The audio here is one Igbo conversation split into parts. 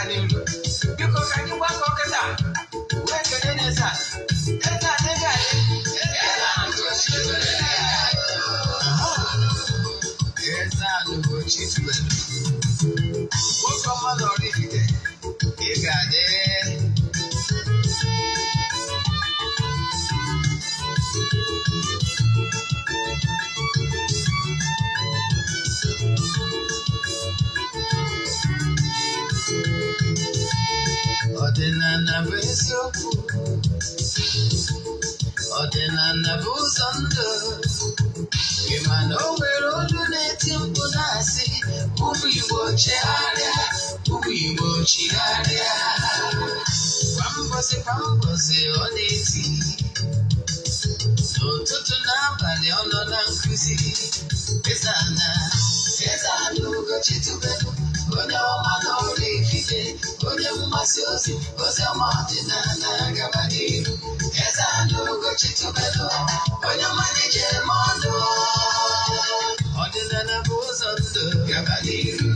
N'iru, biko, ka anyị gbakọ kịta wee kelee n'eze a. Eze a, eze a, eze a, Ugochi. Eze a, Ugochi tubelu, nwoke ọma na Oraifite, ị ga-adị. Ọdịnala bụ eziokwu, ọdịnala bụ ụzọ ndụ. Ị ma na o nwere olu na-eti mkpu na-asị, "Ụmụ Igbo, chegharịa, ụmụ Igbo, chigharịa." Kwa mbọsị, kwa mbọsị, ọ na-eti n'ụtụtụ n'abalị, ọ nọ na nkụzi. Eze ana, Eze ana Ugochi tubelu, onye ọma na Oraifite, onye mgbasa ozi, ozi ọma ọdịnala, gaba n'iru. Eze ana Ugochi tubelu, onye ọma na-eje eme ọnụ. Ọdịnala bụ ụzọ ndụ, gaba n'iru.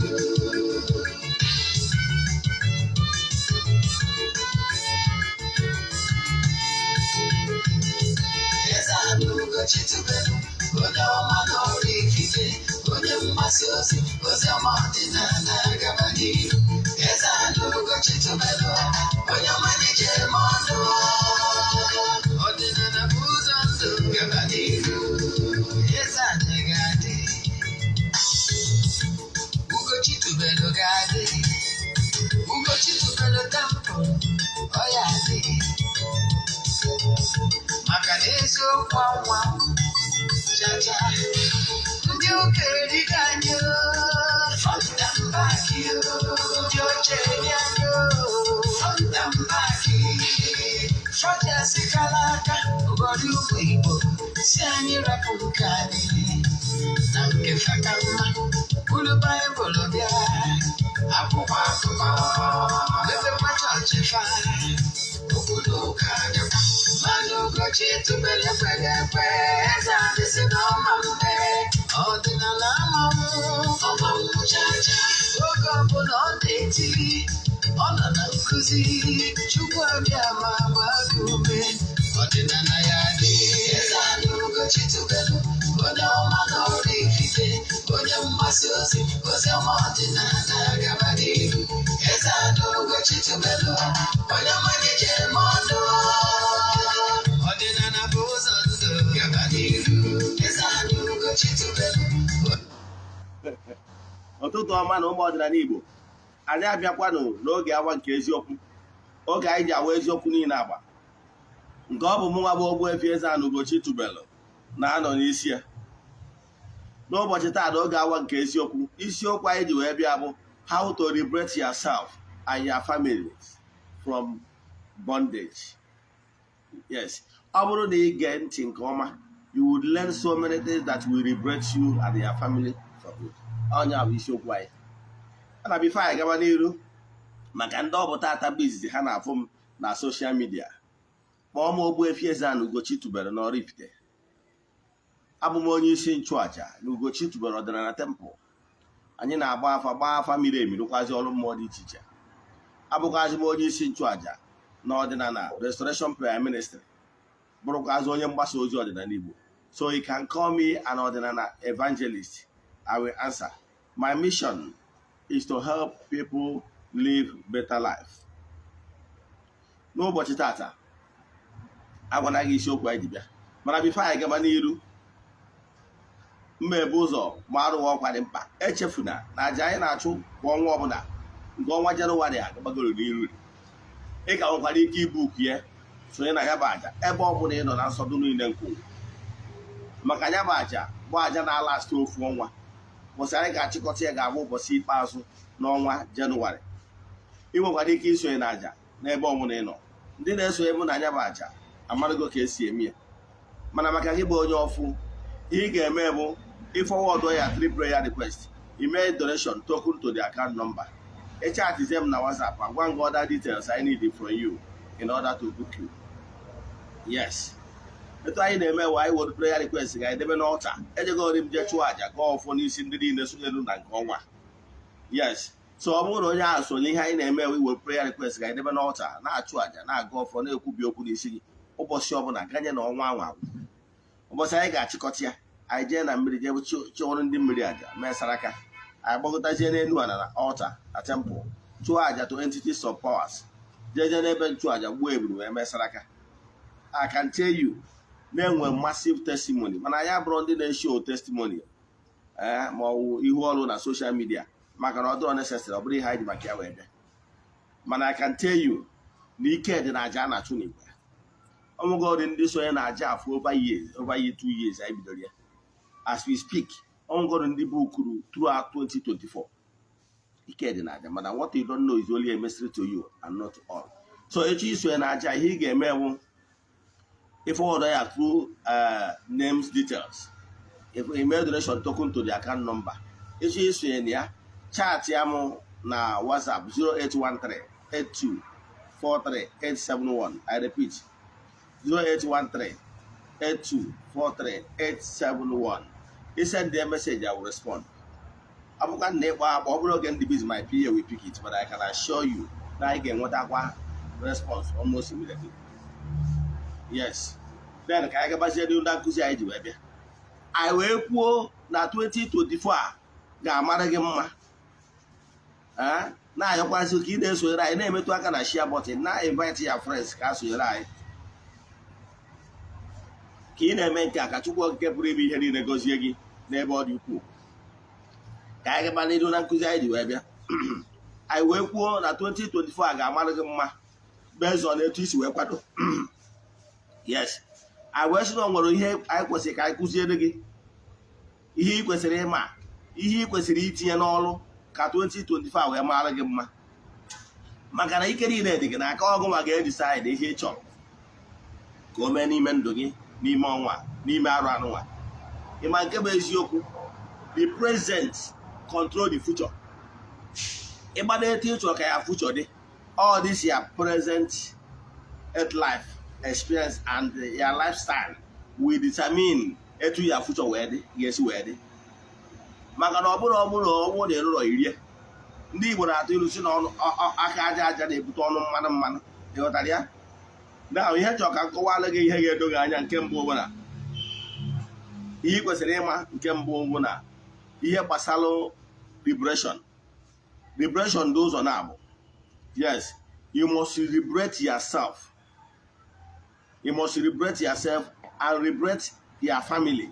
Eze ana Ugochi tubelu, onye ọma na Oraifite, onye mgbasa ozi, ozi ọma ọdịnala, gaba n'iru. Eze ana Ugochi tubelu, onye ọma na-eje eme ọnụ. Ọdịnala bụ ụzọ ndụ, gaba n'iru. Eze ana ga-adị, Ugochi tubelu ga-adị, Ugochi tubelu temple, ọ ya adị, maka na eziokwu anwa chacha. Ndị ụka erigo anyị, front and back. Ndị oche eri anyị front and back. Fọdụ aka ụgọdụ ụmụ Igbo si anyị rapụ nke anyị na nke faka mma. Buru Baịbụl bịa, akwụkwọ akụkọ, mepekwa chọọchị fa, obodo ụka dịkwa mmanụ. Ugochi tubelu ekweghị ekwe. Eze adịsị na ọma mme, ọdịnala amanwụ, ọmanwụ chacha. Oge ọbụla ọ na-eti, ọ nọ na nkụzi. Chukwu abịa ma gbaa gị ume, ọdịnala ya dị. Eze anyị Ugochi tubelu, onye ọma na Oraifite, onye mgbasa ozi, ozi ọma ọdịnala, gaba n'iru. Eze anyị Ugochi tubelu, onye ọma na-eje eme ọnụ. Ọdịnala bụ ụzọ ndụ, gaba n'iru. Eze anyị Ugochi tubelu. Ụtụtụ ọma na ụmụ ọdịnala Igbo. Anyị abịakwanụ n'oge awa nke eziokwu, oge anyị ji awa eziokwu niile agba, nke ọ bụ mụ nwa bụ Ogbuefi Eze-Ana Ugochi tubelu na-anọ n'isi ya n'ụbọchị taa. N'oge awa nke eziokwu, isiokwu anyị ji wee bịa bụ "How to liberate yourself and your families from bondage." Yes, ọ bụrụ na ị gee ntị nke ọma, you would learn so many things that will liberate you and your family for good. Ọnya bụ isiokwu anyị. Ana before anyị gaba n'iru, maka ndị ọ bụ tata bụ izizi ha na-afụ m na social media, kpọọ m Ogbuefi Eze-Ana Ugochi tubelu n'Oraifite. Abụ m onye isi nchụaja na Ugochi tubelu ọdịnala temple. Anyị na-agba afa, gbaa afa miri emi, rụkwazi ọrụ mmụọ dị iche iche. Abụkwazi m onye isi nchụaja na ọdịnala Restoration Prayer Ministry, bụrụkwazị onye mgbasa ozi ọdịnala Igbo. So you can call me an ọdịnala evangelist, I will answer. My mission is to help people live better life. N'ụbọchị tata, agwana gị isiokwu anyị ji bịa, mana before anyị gaba n'iru, mma ebu ụzọ ma arụghị ọkwa dị mkpa. Echefuna na aja anyị na-achụ kwa ọnwa ọbụla, nke ọnwa Jenụwarị agbagoro n'iru. Ị ka nwekwara ike ibook ya, sonye na ya bụ aja ebe ọ bụla ị nọ na nsọdụ niile nke ụwa, maka ya bụ aja bụ aja na-alast ofu ọnwa. Ụbọchị anyị ga-achịkọta ya ga-abụ ụbọchị ikpeazụ n'ọnwa Jenụwarị. Ị nwekwara ike isonye na aja n'ebe ọ bụla ị nọ. Ndị na-esonye mụ na anya bụ aja amarago ka esi eme ya, mana maka gị bụ onye ọfụ, ihe ị ga-eme bụ ịforward ya three prayer request, email donation token to the account number, ịchatizie m na WhatsApp, agwa m gị other details I need from you in order to book you. Yes, etu anyị na-eme wa, anyị were prayer request ga edebe n'altar, ejegori m jee chụọ àjà, gaa ọfọ n'isi ndị niile sonyere na nke ọnwa. Yes, So ọ bụrụ na onye ahụ sonye, ihe anyị na-eme, iwe prayer request ga edebe n'altar, na-achụ àjà, na-aga ọfọ, na-ekwubi okwu n'isi gị ụbọchị ọbụla ganye na ọnwa anwa agwụ. Ụbọchị anyị ga-achịkọta ya, anyị jee na mmiri, jee chụọrọ ndị mmiri àjà, mee saraka. Anyị gbagọtazie n'elu ala na altar na temple, chụọ àjà to entities of powers, jee n'ebe nchụàjà, gbuo eburu wee mee saraka. I can tell you na-enwe massive testimony, mana anyị abụrụ ndị na-eshow testimony ee ma ọ bụ ihu ọrụ na social media, maka na ọ dịrọ necessary. Ọ bụrụ ihe anyị ji maka ya wee bịa. Mana I can tell you na ike dị na aja a na-achụ n'igwe. Ọnwụgọdị ndị sonye na aja afọ over years, over year, 2 years anyị bidoro ya. As we speak, ọnwụgọdụ ndị bụ kwuru throughout 2024. Ike dị na aja, mana what you don't know is only a mystery to you and not to all. So echi isonye na aja, ihe ị ga-eme bụ ịforward ya through names, details, if email, donation token to the account number. Echi isonye na ya, chat ya mụ na WhatsApp 0813 82 43 871. I repeat, 0813 82 43 871. You send the message, I will respond. Abụkwa na ịkpọ akpọ, ọ bụrụ oge ndị busy, my PA will pick it, but I can assure you na anyị ga-enwetakwa response almost immediately. Yes, then ka anyị gabazie n'ihu na nkụzi anyị ji wee bịa. Anyị wee kwuo na 2024 a ga-amara gị mma. Na-ayọkwazị ka ị na-esonyere anyị, na-emetụ aka na share button, na-invite ya friends ka a sonyere anyị. Ka ị na-eme nke a, ka Chukwu Okike pụrụ ime ihe niile gọzie gị n'ebe ọ dị ukwuu. Ka anyị gaba n'ihu na nkụzi anyị ji wee bịa. Anyị wee kwuo na 2024 a ga-amara gị mma based on etu isi wee kwado. Yes, anyị wee sị na o nwere ihe anyị kwesịrị ka anyị kụziere gị, ihe ị kwesịrị ịma, ihe ị kwesịrị itinye n'ọrụ ka 2024 wee mara gị mma, maka na ike niile dị gị n'aka. Ọgụ ma ga-edecide ihe ị chọrọ ka o mee n'ime ndụ gị, n'ime ọnwa, n'ime arụ anụnwa. Ịma nke bụ eziokwu, the present control the future. Ịgbado etu ị chọrọ ka ya future dị, all this your present earth life experience and your lifestyle will determine etu ya future wee dị, ga-esi wee dị. Maka na ọ bụrụ ọnwụ na ịrụrọ irie, ndị Igbo na-atụ ilu si na aka aja aja na-ebute ọnụ mmanụ mmanụ. Ịghọtara ya? Na ihe chọrọ ka m kọwalụ gị, ihe ga-edo gị anya, nke mbụ bụ na ihe ị kwesịrị ịma, nke mbụ bụ na ihe gbasara liberation, liberation dị ụzọ na-abụ. Yes, you must liberate yourself. You must liberate yourself and liberate your family.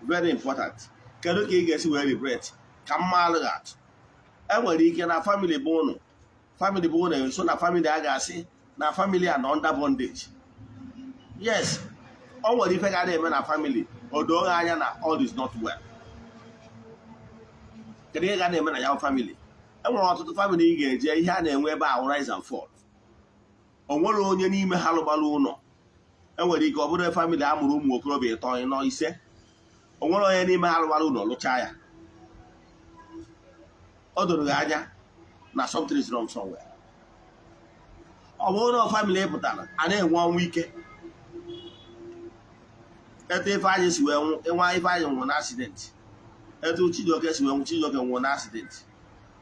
Very important. Kedu ka ị ga-esi wee liberate? Ka mma alụghị atụ, enwere ike na family bụ ụnụ, family bụ ụnụ, so na family a ga-asị na family a nọ under bondage. Yes, o nwere ife ga na-eme na family, o doo anya na all is not well. Kedu ihe ga na-eme na ya family? Enwere ọtụtụ family ị ga-eje, ihe a na-enwe ebe ahụ, rise and fall. O nwere onye n'ime ha lụgbara ụlọ. Enwere ike ọ bụrụ family a mụrụ ụmụ okorobịa ịtọ, ịnọ, ise, o nwere onye n'ime ha lụgbara ụlọ, lụchaa ya. O doro gị anya na something is wrong somewhere. Ọ bụrụ na family pụtara a na-enwe ọnwụ ike, etu Ifeanyị si wee nwụ, nwa Ifeanyị nwụrụ na accident. Etu Chijioke si wee nwụ, Chijioke nwụrụ na accident.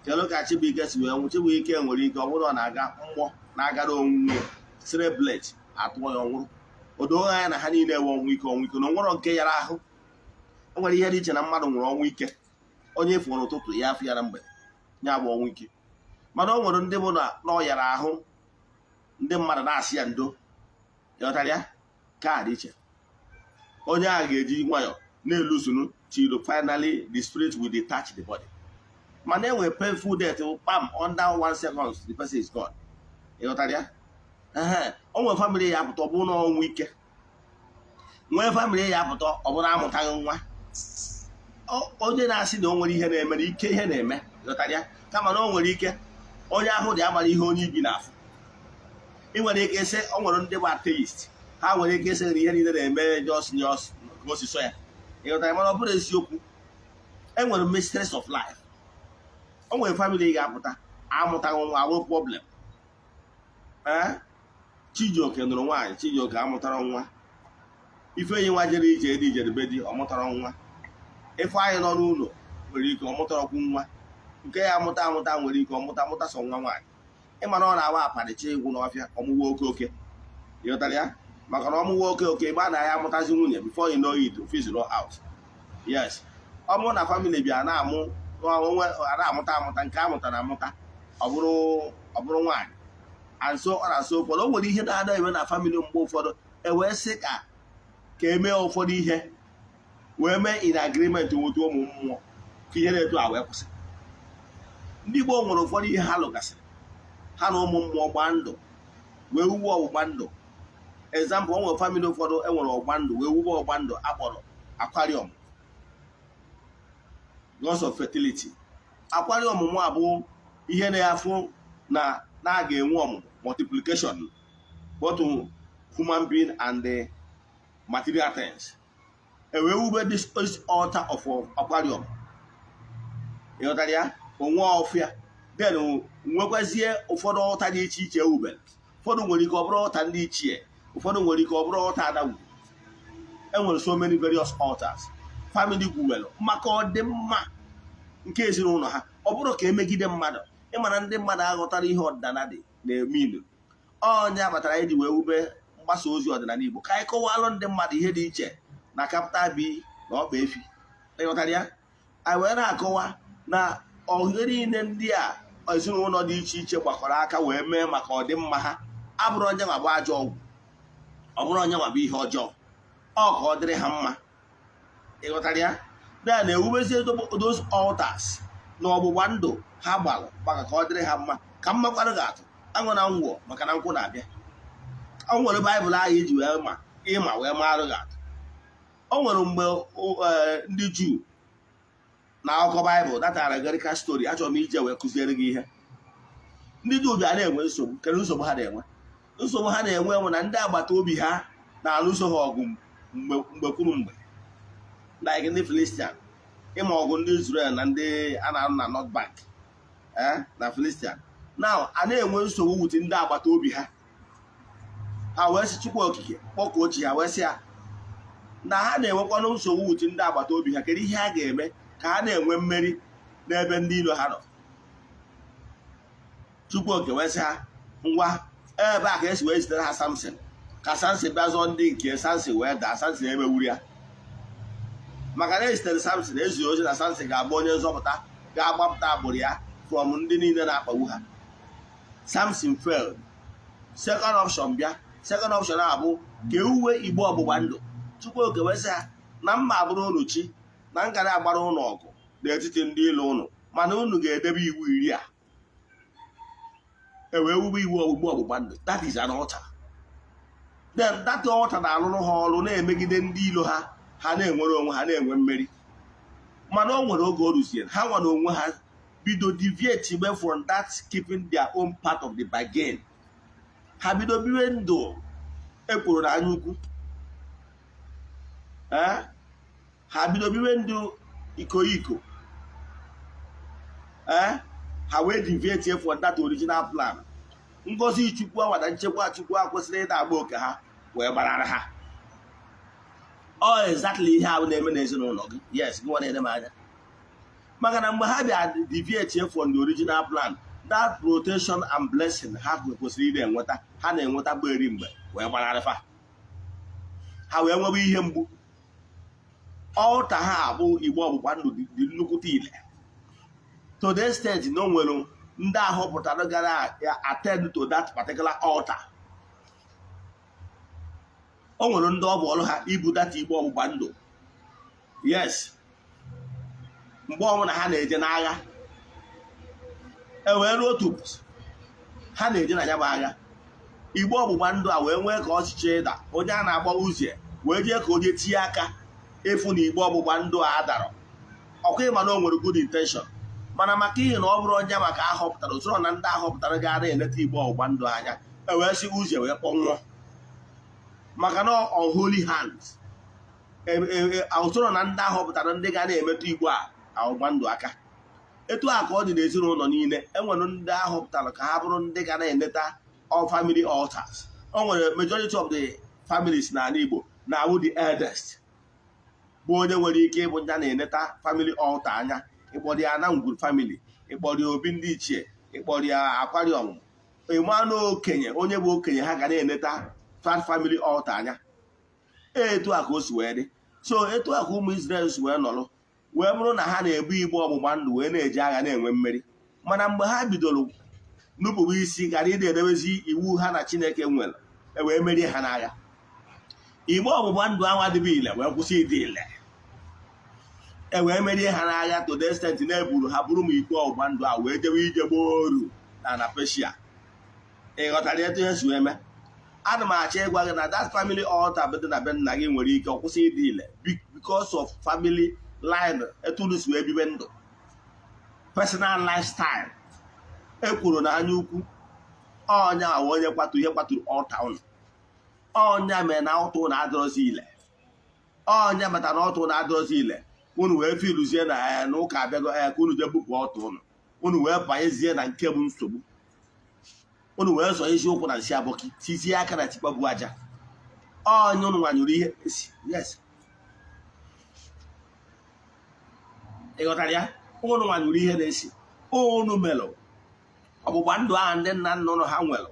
Kedu ka Chibuike si wee nwụ? Chibuike nwere ike ọ bụrụ na ọ na-aga mgbọ na-agara onwunwe stray bullet atụọ ya, ọnwụrụ. O doo anya na ha niile ewe ọnwụ ike, ọnwụ ike na onwero nke yara ahụ. O nwere ihe dị iche na mmadụ nwụrụ ọnwụ ike, onye fụrụ n'ụtụtụ ya afọ ya na mgbede, ya bụ ọnwụ ike. Mana o nwere ndị bụ na ọ yara ahụ, ndị mmadụ na-asị ya ndo. Ịghọtara ya? Ka dị iche. Onye ahụ ga-eji nwayọ na-elusunu till finally the spirit will detach the body. Mana enwere painful death, kpam, under 1 second the person is gone. Ịghọtara ya? Ee, o nwere family ya apụta, ọ bụrụ na ọnwụ ike. Nwee family ya apụta, ọ bụrụ amụtaghị nwa. Onye na-asị na o nwere ihe na-eme na ike ihe na-eme. Ịghọtara ya? Kama na o nwere ike onye ahụ dị amara ihe onye ibi na-afụ. Ị nwere ike ịsị o nwere ndị bụ atheist, ha nwere ike ịsị na ihe niile na-eme just ka o si sọ ya. Ịghọtara? Mana ọ bụrụ eziokwu, e nwere mysteries of life. O nwere family ga-apụta, amụtaghị nwa awụ problem. Ee, Chijioke nụrụ nwaanyị, Chijioke amụtara nwa. Ifeanyi nwa jere ije dị ijere be di, ọ mụtara nwa. Ifeanyị nọ n'ụlọ nwere ike ọ mụtarakwu nwa. Nke ya amụta amụta nwere ike ọmụta mụta sọ nwa nwaanyị. Ịma na ọ na-awa aparịcha egwu n'ọfịa, ọmụwa oke oke. Ịghọtara ya? Maka na ọmụwa oke oke, ịgba na ya amụtazi nwunye, before you know it, fizzle out. Yes, ọ bụrụ na family bịa na-amụ onwe a na-amụta amụta, nke amụtara amụta, ọ bụrụ nwaanyị and so on and so forth. O nwere ihe na-ada eme na family mgbe ụfọdụ, e wee sị ka emee ụfọdụ ihe, wee mee in agreement nweta ụmụ mmụọ, ka ihe na-eto a wee kwụsị. Ndị Igbo nwere ụfọdụ ihe ha lụgasịrị, ha na ụmụ mmụọ gbaa ndụ, wee wuwe ọgbụgba ndụ. Example, o nwere family ụfọdụ enwere ọgbụgba ndụ, wee wuwe ọgbụgba ndụ akpọrọ aquarium, gods of fertility. Akwari ọmụmụ abụ ihe na-afụ na a ga-enwe ọmụmụ, multiplication, both human being and the material things. E wee wube this altar of aquarium. Ịghọtara ya? Onwe ọfịa, then nwekwazie ụfọdụ altar dị iche iche ewubere. Ụfọdụ nwere ike ọ bụrụ altar ndị ichie, ụfọdụ nwere ike ọ bụrụ altar adagwu. Enwere so many various altars family gwuwere maka ọdịmma nke ezinụlọ ha. Ọ bụrụ ka emegide mmadụ, ịmara ndị mmadụ aghọtara ihe ọdịnala dị na-eme ilu ọnya batara iji wee wube mgbasa ozi ọdịnala Igbo, ka anyị kọwalụ ndị mmadụ ihe dị iche na capital B na ọkpa efi. Ịghọtara ya? Anyị wee na-akọwa na ohere niile ndị a ezinụlọ dị iche iche gbakọrọ aka wee mee maka ọdịmma ha abụrụ onye nwa bụ ajọ ọgwụ, ọ bụrụ onye nwa bụ ihe ọjọọ, ọ ka ọ dịrị ha mma. Ịghọtara ya? Na na-ewubezie those altars na ọgbụgba ndụ ha gbalụ maka ka ọ dịrị ha mma. Ka mmakwarụ ga-atụ aṅụ na ngwọ, maka na nkwụ na-abịa. O nwere Baịbụl ahụ iji wee ma ịma wee marụ ga-atụ. O nwere mgbe ndị Juu na akụkọ Baịbụl, that allegorical story, achọrọ m ije wee kụziere gị ihe. Ndị Juu bịa na-enwe nsogbu. Kedu nsogbu ha na-enwe? Nsogbu ha na-enwe bụ na ndị agbata obi ha na-alụso ha ọgụ mgbe kwuru mgbe, like ndị Filistian. Ịma ọgụ ndị Israel na ndị a na-arụ na North Bank na Filistian. Now, a na-enwe nsogbu with ndị agbata obi ha. Ha wee sị Chukwu Okike, kpọkuo chi ha, wee sị ya na ha na-enwekwanụ nsogbu with ndị agbata obi ha. Kedu ihe ha ga-eme ka ha na-enwe mmeri n'ebe ndị iro ha nọ? Chukwu Oke wee sị ha ngwa, ebe a ka esi wee zitere ha Samson, ka Samson bịa zọọ ndị nke. Samson wee daa. Samson emewuru ya, maka na ezitere Samson, eziri ozi na Samson ga-abụ onye nzọpụta ga-agbapụta agbụrụ ya from ndị niile na-akpagbu ha. Samson failed. Second option bịa. Second option abụ ka ewuwe igbe ọgbụgba ndụ. Chukwu Oke wee sị ha na mma abụrụ unu chi na ngara agbara ụnụ ọgụ n'etiti ndị ilo ụnụ, mana unu ga-edebe iwu 10 a. E wee wube iwu ọgbụgba ndụ. That is an altar. Then that altar na-arụrụ ha ọrụ na-emegide ndị ilo ha, ha na-enwere onwe ha, na-enwe mmeri. Mana o nwere oge o ruziere, ha nwa na onwe ha bido deviate away from that, keeping their own part of the bargain. Ha bido biwe ndụ ekworo na anya ukwu. Ee, ha bido biwe ndụ iko iko. Ee, ha wee deviate from that original plan. Ngozi Chukwu awa na nchekwa Chukwu a kwesịrị ịda agba oke ha wee gbarara ha. Ọ exactly ihe ahụ na-eme n'ezinụlọ gị. Yes, gị nwa na-ene m anya, maka na mgbe ha bịa deviate from the original plan, that protection and blessing ha kwesịrị ị na-enweta, ha na-enweta bụ eri mgbe wee gbanarịfa ha, wee nwebe ihe mgbu. Altar ha abụ igbe ọgbụgba ndụ dị nnukwute ile, to the extent na o nwere ndị ahọpụtara gara attend to that particular altar. O nwere ndị ọ bụ ọrụ ha ibu data igbe ọgbụgba ndụ. Yes, mgbe ọbụla ha na-eje n'agha, e wee ruo otu ụbọchị ha na-eje na ya bụ agha, igbe ọgbụgba ndụ a wee nwee ka ọchịchị ịda. Onye a na-agba uzie wee jee ka onye tinye aka ịfụ na igbe ọgbụgba ndụ a dara. Ọkwa ịma na o nwere good intention, mana maka ihe na ọ bụrụ onye maka ahọpụtara usoro na ndị ahọpụtara ga na-eleta igbe ọgbụgba ndụ anya, e wee sị uzie wee kpọnwụọ, maka na unholy hands usoro na ndị ahọpụtara ndị ga na-emetụ igbe a ọgbụgba ndụ aka. Etu a ka ọ dị n'ezinụlọ niile. Enwere ndị ahọpụtara ka ha bụrụ ndị ga na-eleta all family altars. O nwere majority of the families n'ala Igbo na-awụ the eldest bụ onye nwere ike ịbụ ndị a na-eneta family altar anya. Ịkpọrọ ya na ngwuru family, Ịkpọrọ ya obi ndị ichie, ịkpọrọ ya akwari ọmụmụ, ịma na okenye, onye bụ okenye ha ga na-eneta family altar anya. Etu a ka o si wee dị. So etu a ka ụmụ Israel si wee nọrọ, wee bụrụ na ha na-ebu igbe ọgbụgba ndụ wee na-eji agha na-enwe mmeri. Mana mgbe ha bidoro nupụrụ isi, ghara ịdị edebezi iwu ha na Chineke nwere, e wee merie ha n'agha. Igbe ọgbụgba ndụ ahụ adịghị ile wee kwụsị ịdị ile, e wee merie ha n'agha to the extent na-eburu ha bụrụ m ikpe ọgbụgba ndụ a wee jewe ije gbaa oru na Peshia. Ị ghọtara etu ihe si wee mee? Ana m achọ ịgwa gị na that family altar dị na be nna gị nwere ike ọ kwụsị ịdị ile because of family line, etu unu si wee bibe ndụ, personal lifestyle. Ekwuru na anya ukwu ọnya awụ onye kwaturu ihe, kwaturu altar unu. Ọnya mere na altar unu adịrọzi ile. Ọnya batara na altar unu adịrọzi ile. Unu wee filuzie na ya na ụka abịago ya ka unu jee bupụ altar unu. Unu wee banyezie na nke bụ nsogbu. Unu wee zọọ eziokwu na nsị abọkị, tizie aka na tikpagbu aja. Ọnya unu nwanyụrụ ihe esi. Yes, ị ghọtara ya? Unu nwanyụrụ ihe na-esi. Unu melụ ọgbụgba ndụ ahụ ndị nna nna ụnụ ha nwere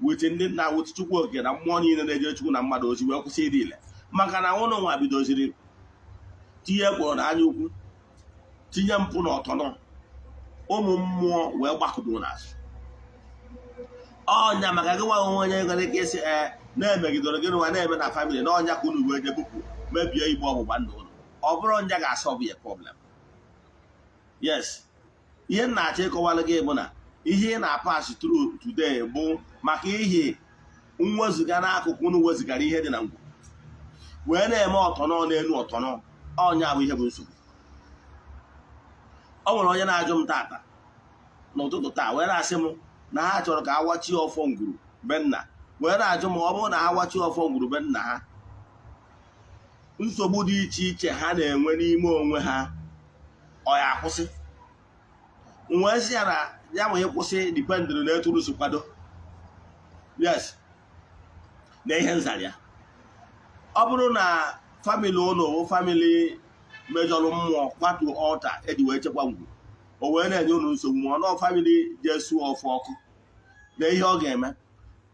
with ndị nna, with Chukwu Okike na mmụọ niile na-ejere Chukwu na mmadụ ozi, wee kwụsị ịdị ile, maka na ụnụ nwa bidoziri tinye ekworo na anya ukwu, tinye mpụ na ọtọnọ. Ụmụ mmụọ wee gbakọdo n'azụ. Ọnya maka gị nwa onwe onye nwere ike isi ee na-emegidere gị nwa na-eme na family na ọnya ka unu wee je bupụ, mebie igbe ọgbụgba ndụ ụnụ. Ọ bụrụ ọnya ga-asolve ya problem. Yes, ihe m na-achọ ịkọwara gị bụ na ihe ị na-apass through today bụ maka ihe nwezuga n'akụkụ unu wezugara ihe dị na ngwu wee na-eme ọtọnọ n'elu ọtọnọ. Ọnya bụ ihe bụ nsogbu. Ọ nwere onye na-ajụ m tata n'ụtụtụ taa, wee na-asị m na ha chọrọ ka awachie ọfọ ngwuru be nna, wee na-ajụ m, ọ bụrụ na ha wachie ọfọ ngwuru be nna ha, nsogbu dị iche iche ha na-enwe n'ime onwe ha, ọ ya akwụsị? Wee sị ya na ya nwee kwụsị dependịrị na etu si kwado. Yes, na ihe nzara ya, ọ bụrụ na family ụnụ bụ family mejọrọ mmụọ, kwatuo altar eji wee chekwa ngwu, o wee na-enye ụnụ nsogbu, ma ọ nọọ family jee suo ọfụ ọkụ na ihe ọ ga-eme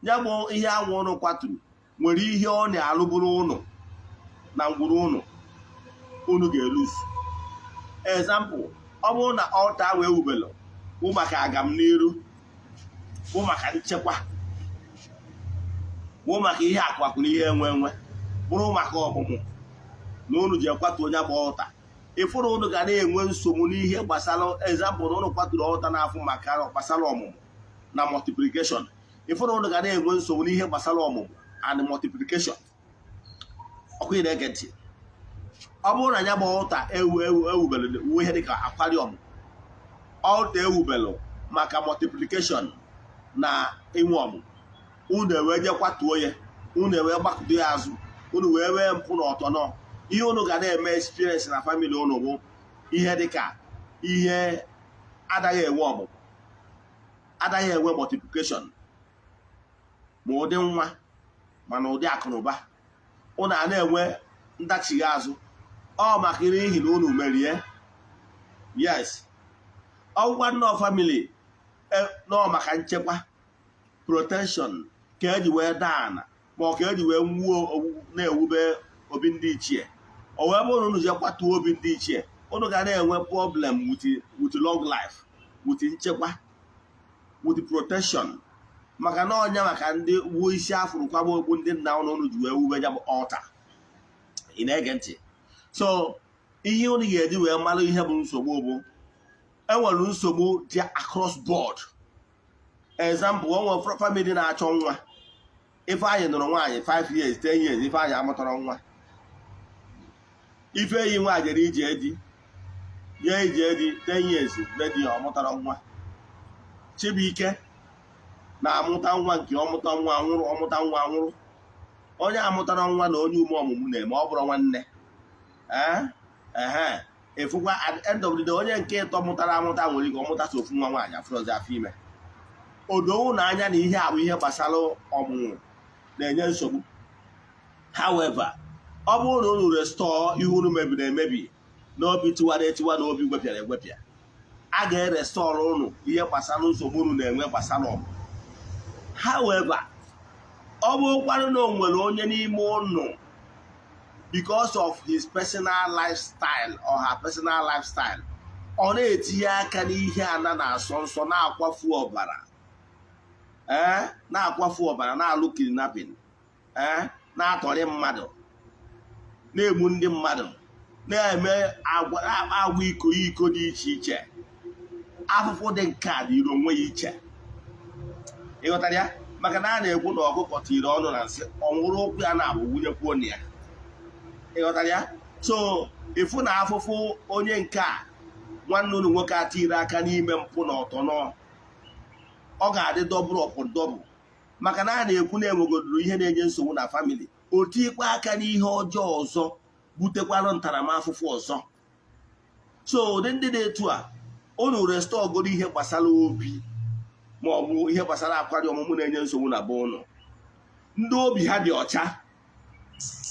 ya bụ ihe anwụ ụnụ kwaturu nwere ihe ọ na-alụburu ụnụ na ngwuru ụnụ, unu ga-eluzu. Example, ọ bụrụ na altar ahụ ewubelu bụ maka agamniru, bụ maka nchekwa, bụ maka ihe akụ akụ na ihe enwe enwe, bụrụ maka ọmụmụ, na unu ji ekwatu onye gba altar, ịfụrụ unu ga na-enwe nsogbu n'ihe gbasara, example, na unu kwaturu altar na-afụ maka gbasara ọmụmụ na multiplication, ịfụrụ unu ga na-enwe nsogbu n'ihe gbasara ọmụmụ and multiplication. Ọkụ ị na-ege ntị? Ọ bụrụ na ya bụ altar ewu ewu ewubere wuo ihe dịka akwari ọmụmụ, altar ewubelu maka multiplication na inwe ọmụmụ, unu ewee je kwatuo ya, unu ewee gbakụdo ya azụ, unu wee wee mpụ na ọtọnọ, ihe unu ga na-eme experience na family unu bụ ihe dịka ihe adaghị enwe ọmụmụ, adaghị enwe multiplication, ma ụdị nwa mana ụdị akụnụba. Unu a na-enwe ndachighi azụ. Ọ maka n'ihi na unu merie. Yes, ọgwụkwa nnọọ family nọọ maka nchekwa, protection, ka eji wee daa ana, ma ọ ka eji wee wuo na-ewube obi ndị ichie. O wee bụrụ na unu jee kwatuo obi ndị ichie, unu ga na-enwe problem with long life, with nchekwa, with protection, maka na ọnya maka ndị wuo isi afụrụ kwaba okpu ndị nna unu unu ji wee wube ya bụ altar. Ị na-ege ntị? So ihe unu ga-eji wee mara ihe bụ nsogbu bụ, enwere nsogbu dị across board. Example, o nwere family na-achọ nwa. Ifeanyị nụrụ nwaanyị 5 years, 10 years, Ifeanyị amụtara nwa. Ifeyi nwa jere ije di, jee ije di 10 years, be di ya, ọ mụtara nwa. Chibuike na-amụta nwa nke ọmụta nwa nwụrụ, ọmụta nwa nwụrụ. Onye amụtara nwa na onye ume ọmụmụ na-eme, ọ bụrụ nwanne. Ee, ehe, efukwa at the end of the day, onye nke ịtọ mụtara amụta nwere ike ọmụta so ofu nwa nwaanyị, afụrọzi afọ ime. Odowu na anya na ihe a bụ ihe gbasara ọmụmụ na-enye nsogbu. However, ọ bụrụ na unu restore ihe unu mebiri emebi n'obi tiwara etiwa na obi gwepịara egwepịa, A ga-erestore ụnụ ihe gbasara nsogbu unu na-enwe gbasara ọgụ. However, ọ bụrụkwanụ na o nwere onye n'ime ụnụ, because of his personal lifestyle or her personal lifestyle, ọ na-etinye aka n'ihe ana na-asọ nsọ, na-akwafu ọbara, ee, na-akwafu ọbara, na-alụ kidnapping, ee, na-atọrị mmadụ, na-egbu ndị mmadụ, na-eme agwa na-akpa agwa iko iko dị iche iche, afụfụ dị nke a dịrị onwe ya iche. Ịghọtara ya? Maka na a na-ekwu na ọkụkọ tiri ọnụ na nsị, ọ nwụrụ ụkwụ ya na-abụ wunyekwuo na ya. Ịghọtara ya? So ịfụ na afụfụ onye nke a, nwanne unu nwoke a tiri aka n'ime mpụ na ọtọnọ, ọ ga-adị double upon double, maka na a na-ekwu na enwegodoro ihe na-enye nsogbu na family, o tikwa aka n'ihe ọjọọ ọzọ butekwarụ ntaramahụhụ ọzọ. So ụdị ndị dị etu a, unu restore goro ihe gbasara obi ma ọ bụ ihe gbasara akwari ọmụmụ na-enye nsogbu na be ụnụ. Ndị obi ha dị ọcha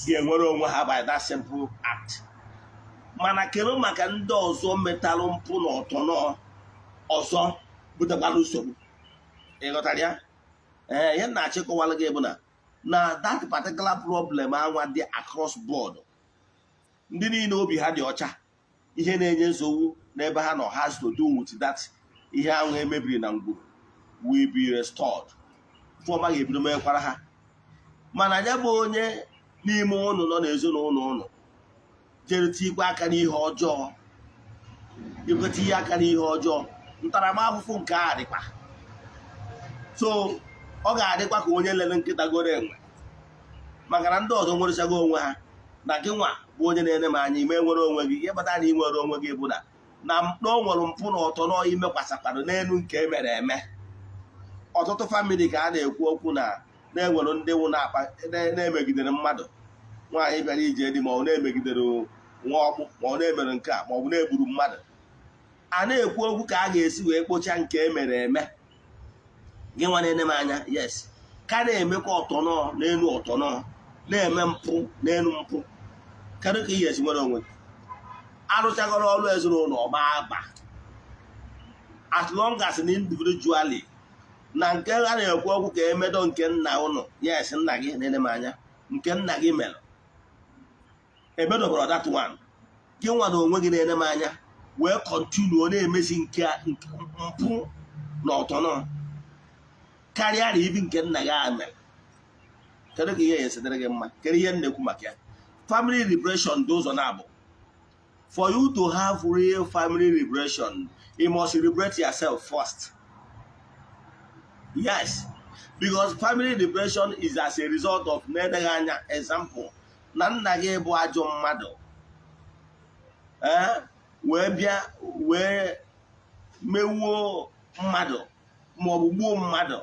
ga-enwere onwe ha by that simple act. Mana kedu maka ndị ọzọ metalụ mpụ na ọtọnọ ọzọ butekwara nsogbu? Ịghọtara ya? Ee, ihe m na-achịkọwara gị bụ na that particular problem anwa dị across board. Ndị niile obi ha dị ọcha, ihe na-enye nsogbu n'ebe ha nọ has to do with that ihe ahụ emebiri na ngwuru will be restored. Fọma ga-ebido mekwara ha. Mana ya bụ onye n'ime ụnụ nọ n'ezinụlọ ụnụ jere tikwa aka n'ihe ọjọọ, ikweta ihe aka n'ihe ọjọọ, ntaramahụhụ nke a dịkwa. So ọ ga-adịkwa ka onye lere nkịta goro enwe, maka na ndị ọzọ nwerechago onwe ha, na gị nwa bụ onye na-ene m anya ime nwere onwe gị. Ihe kpatara na ị nwere onwe gị bụ na o nwere mpụ na ọtọ na imekwasakwarụ n'elu nke emere eme. Ọtụtụ family ka a na-ekwu okwu na na-enwere ndị wụ na-akpa na-emegidere mmadụ, nwaanyị bịara ije di, ma ọ na-emegidere nwa ọkpụ, ma ọ na-emere nke a, ma ọ bụ na-egburu mmadụ. A na-ekwu okwu ka a ga-esi wee kpochaa nke emere eme. Gị nwa na-ene m anya, yes, ka na-emekwa ọtọnọ n'elu ọtọnọ, na-eme mpụ n'elu mpụ, kedu ka ị ga-esi nwere onwe gị? Arụchagoro ọrụ ezinụlọ ọma aba, as long as na individually na nke a na-ekwu okwu ka emedo nke nna ụnụ, yes, nna gị na-ene m anya, nke nna gị mere emedobara that one, gị nwa na onwe gị na-ene m anya wee continue na-emezi nke mpụ na ọtọnọ karịa na ibi nke nna gị a mere, kedu ka ihe ya esedere gị mma? Kedu ihe m na-ekwu maka ya? Family liberation dị ụzọ na-abụ. For you to have real family liberation, you must liberate yourself first. Yes, because family liberation is as a result of na-eleghị anya. Example, na nna gị bụ ajọ mmadụ, ee, wee bịa wee mewuo mmadụ maọbụ gbuo mmadụ.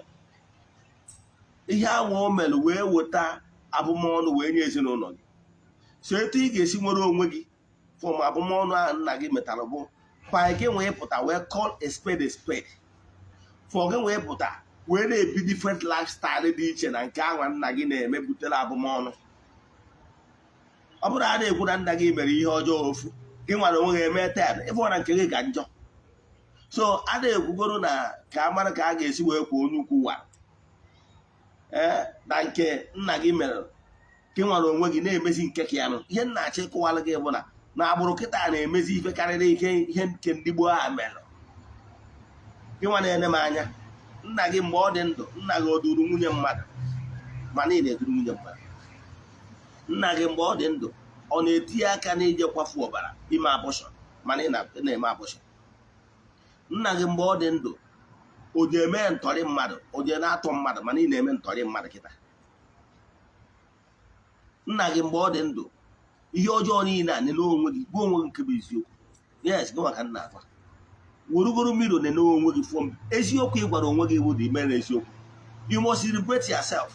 Ihe ahụ o mere wee weta abụmọnụ wee nye ezinụlọ gị. So etu ị ga-esi nwere onwe gị from abụmọnụ ahụ nna gị metara bụ kwa gị wee pụta wee call a spade a spade, for gị wee pụta wee na-ebi different lifestyle dị iche na nke ahụ nna gị na-eme butere abụmọnụ. Ọ bụrụ a na-ekwu na nna gị mere ihe ọjọọ ofu, gị nwere onwe gị eme ten, ịfụ na nke gị ka njọ. So a na-ekwugoro na ka a mara ka a ga-esi wee kwuo onye ukwu wa, ee, na nke nna gị mere, gị nwere onwe gị na-emezi nke ka ya nụ. Ihe nna achọ ịkọwalụ gị bụ na agbụrụ kịta na-emezi ife karịrị ihe ihe nke ndị gboo a mere. Gị nwa na-ene m anya, nna gị mgbe ọ dị ndụ, nna gị o duru nwunye mmadụ? Mana ị na-eduru nwunye mmadụ. Nna gị mgbe ọ dị ndụ, ọ na-etinye aka n'ije kwafu ọbara, ime abortion? Mana ị na-eme abortion. Nna gị mgbe ọ dị ndụ, o ji eme ntọrị mmadụ, o ji na-atọ mmadụ? Mana ị na-eme ntọrị mmadụ kịta. Nna gị mgbe ọ dị ndụ, ihe ọjọọ niile a, nene onwe gị, gwa onwe gị nke bụ eziokwu. Yes, gị maka nna agwa, werugoro mmiri nene onwe gị from eziokwu ị gwara onwe gị bụ dị mere eziokwu. You must liberate yourself.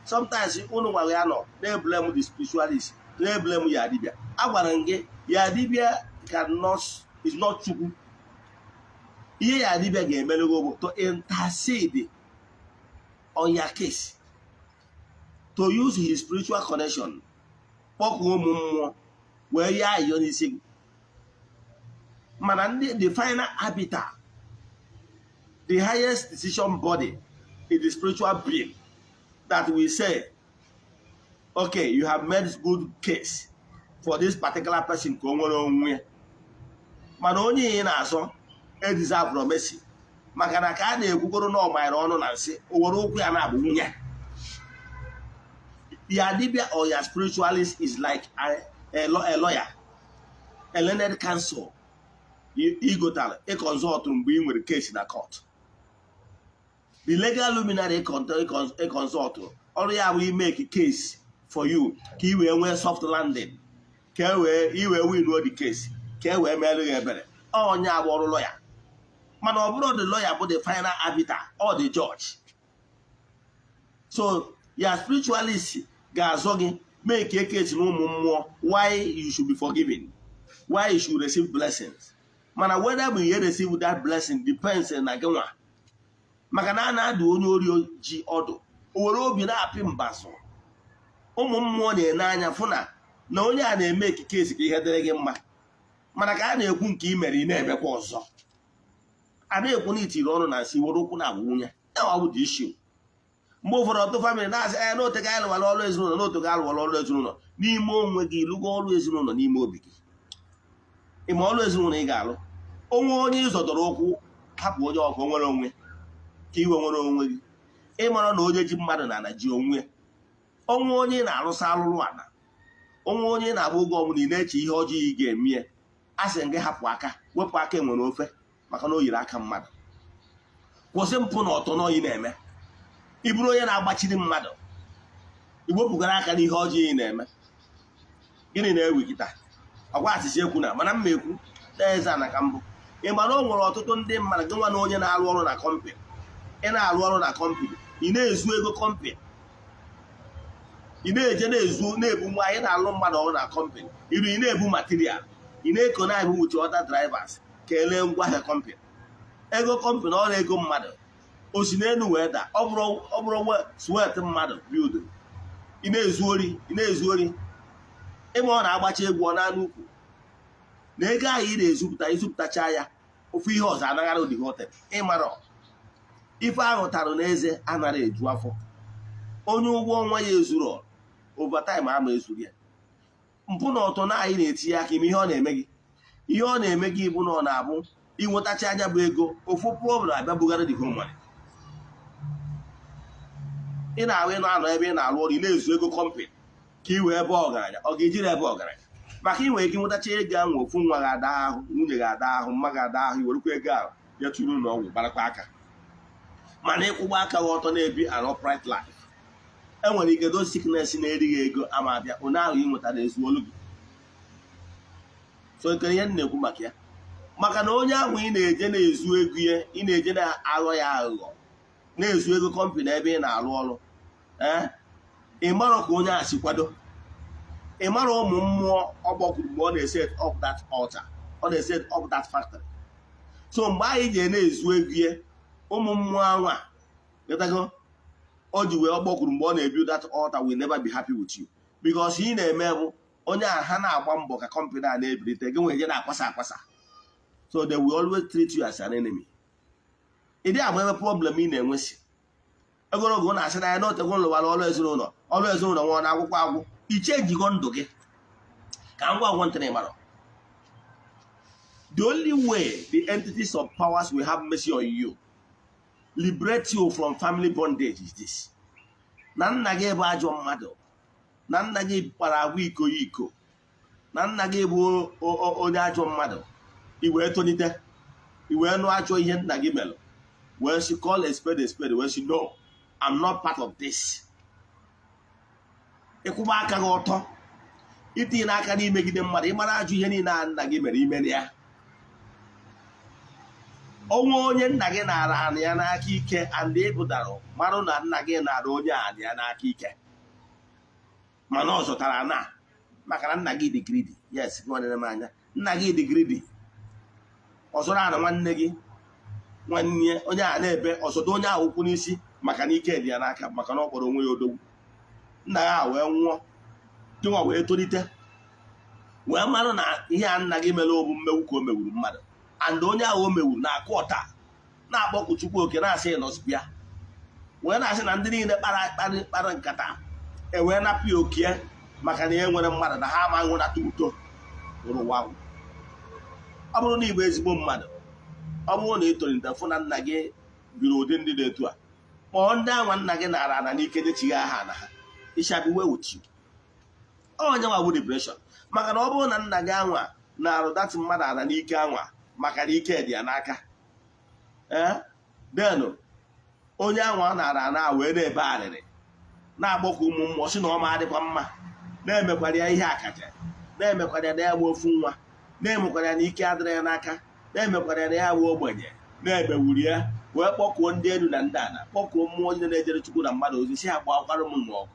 Sometimes unu gwara ya nọ na-eblame the spiritualist, na-eblame ya dibịa. Agwara m gị, ya dibịa cannot, is not Chukwu. Ihe ya dibịa ga-emere gị bụ to intercede on your case, to use his spiritual connection, kpọkuo ụmụ mmụọ wee ya ayọ n'isi gị. Mana ndị the final arbiter, the highest decision body, is the spiritual being that will say, "Okay, you have made good case for this particular person ka o nwere onwe ya." Mana onye ị na-azọ edeserve mercy, maka na ka a na-ekwukoro na ọ manyere ọnụ na nsị, o were ụkwụ ya na-abụ nwunye ya. Dibia or your spiritualist is like a lawyer, a learned counsel igotara ịconsult mgbe ị nwere case na court. The legal luminary ịconsult, ọrụ ya bụ imake case for you ka ị wee nwee soft landing, ka e wee iwee win the case, ka e wee merụ ya ebere. Onye abụ ọrụ lawyer. Mana ọ bụrụ the lawyer bụ the final arbiter or the judge. So ya spiritualist ga-azọ gị, make a case na ụmụ mmụọ why you should be forgiven, why you should receive blessings. Mana whether you receive that blessing depends na gị nwa, maka na a na-adụ onye ori ji ọdụ, o were obi na-apị mbazụ. Ụmụ mmụọ na-ene anya fụ na onye a na-eme ekike esi ka ihe dịrị gị mma. Mana ka a na-ekwu nke ị mere, ị na-emekwa ọzọ. A na-ekwu na itiri ọnụ na nsị, were ụkwụ na-agwụ nwunye ya bụ the issue. Mgbe ụfọdụ, ọtụ family na-asị ee n'otu ga alụwala ọrụ ezinụlọ, n'otu ga alụwala ọrụ ezinụlọ. N'ime onwe gị, ịlụgo ọrụ ezinụlọ n'ime obi gị? Ịma ọrụ ezinụlọ ị ga-alụ onwe onye ịzọdọrọ ụkwụ, hapụ onye ọkụ nwere onwe ka iwe nwere onwe gị. Ịmara na onye ji mmadụ na ana ji onwe onwe. Onye na-arụsa alụrụ ana onwe, onye na-agba oge ọbụla ị na-eche ihe ọjọọ ị ga-eme ya, a sị gị hapụ aka, wepụ aka enwe n'ofe, maka na o yiri aka mmadụ. Kwụsị mpụ na ọtọ n'oyi na-eme. Ị bụrụ onye na-agbachiri mmadụ, iwepụgara aka n'ihe ọjọọ ị na-eme. Gịnị na-ewe kịta ọgwa asịsị ekwu na mana mma ekwu na eze ana ka mbụ. Ị ma na o nwere ọtụtụ ndị mmadụ, gị nwa na onye na-arụ ọrụ na company, ị na-arụ ọrụ na company, ị na-ezu ego company, ị na-eje na-ezu, na-ebu nwa anyị na-alụ mmadụ ọrụ na company iru, ị na-ebu material, ị na-eko na-ebu with other drivers ka elee ngwaahịa company, ego company, ọrụ ego mmadụ o si n'elu wee daa. Ọ bụrụ sweat mmadụ build, ị na-ezu ori, ị na-ezu ori. Ịma ọ na-agbacha egwu ọ na-anụ ukwu na ego ahụ ị na-ezupụta, izupụtacha ya, ofu ihe ọzọ anaghara ụdị hotel. Ịmara ife ahụ tarụ n'eze anara eju afọ. Onye ụgwọ ọnwa ya ezuru, overtime ama ezuru ya. Mpụ na ọtọ na anyị na-etinye aka ime ihe ọ na-eme gị, ihe ọ na-eme gị bụ na ọ na-abụ inwetacha anya bụ ego, ofu problem abịa bugara the whole money. Ị na-ahụ ị na-anọ ebe ị na-arụ ọrụ, ị na-ezu ego company ka ị wee ebe ọgaranya. Ọ ga-ejiri ebe ọgaranya, maka ị nwere ike nwetacha ego ahụ, ofu nwa ga-ada ahụ, nwunye ga-ada ahụ, mma ga-ada ahụ, iwerekwa ego ahụ ya tụrụ ụlọ ọgwụ, gbarakwa aka. Mana ịkwụgba aka gị ọtọ, na-ebi an upright life, enwere ike those sickness na-erighị ego ama abịa onye ahụ ị nwetara ezu olu gị. So ekere ihe m na-ekwu maka ya, maka na onye ahụ ị na-eje na-ezu ego ya, ị na-eje na-aghọ ya aghụghọ, na-ezu ego company ebe ị na-arụ ọrụ, ee, ị marọ ka onye a si kwado. Ị mara ụmụ mmụọ ọ kpọkwuru mgbe ọ na-eset up that altar, ọ na-eset up that factory. So mgbe anyị ji na-ezu ego ya, ụmụ mmụọ anwa gatago o ji wee ọ kpọkwuru mgbe ọ na-ebuild that altar will never be happy with you, because ị na-eme bụ onye a ha na-agba mbọ ka company a na-ebilite, gị nwere je na-akwasa akwasa. So they will always treat you as an enemy. Ị dị agba ebe problem ị na-enwesi ogologo na-asị na ya n'otegwu lụwara ọrụ ezinụlọ, ọrụ ezinụlọ nwa na akwụkwọ agwụ iche njigo ndụ gị. Ka ngwa ngwa ntịrị mara, the only way the entities of powers will have mercy on you, liberate you from family bondage, is this: na nna gị bụ ajọ mmadụ, na nna gị kpara agwa iko ya iko, na nna gị bụ onye ajọ mmadụ, i wee tolite, i wee nụ ajọ ihe nna gị mere, wee sị, call a spade a spade, wee sị, "No, I'm not part of this." Ịkwụba aka gị ọtọ, itinye n'aka n'imegide mmadụ, ịmara ajọ ihe niile a nna gị mere, imere ya onwe onye nna gị nara anị ya n'aka ike, and ịpụtara marụ na nna gị nara onye anị ya n'aka ike, mana ọ zụtara na maka na nna gị dị greedy. Yes, gị nwanne m anya, nna gị dị greedy, ọ zụrụ ana nwanne gị, nwanne onye a na-ebe ọzọdo onye ahụ ụkwụ n'isi, maka na ike dị ya n'aka, maka na ọ kpọrọ onwe ya odogwu. Nna ya wee nwụọ, gịnwa wee tolite. Wee marụ na ihe a nna gị mere bụ mmegbu ka o megburu mmadụ, and onye ahụ o megburu na-akụ ọta, na-akpọku Chukwu oke, na-asị nọsibịa, wee na-asị na ndị niile kpara kpara kpara nkata e wee napụ ya okie maka na e nwere mmadụ na ha ama nwenata udo nwụrụ ụwa. Ọ bụrụ na ị bụ ezigbo mmadụ, ọ bụrụ na ị tolite fụ na nna gị biri ụdị ndị dị etu a, kpọọ ndị anwa nna gị nara ana n'ike, nyechigha ha na ha. It shall be well with you. Onye nwa bụ liberation, maka na ọ bụrụ na nna gị anwa na-arụ datị mmadụ ana n'ike anwa, maka na ike dị ya n'aka, ee, then onye anwa a nara ana wee na-ebe arịrị, na-agbakọ ụmụ mmụọ, si na ọma adịkwa mma, na-emekwara ya ihe akaja, na-emekwara ya na ya bụ ofu nwa, na-emekwara ya na ike adịrị ya n'aka, na-emekwara ya na ya bụ ogbenye, na-emewuri ya, wee kpọkuo ndị elu na ndị ala, kpọkuo mmụọ ndị na-ejere Chukwu na mmadụ ozi, si ha gbakwara m ọgụ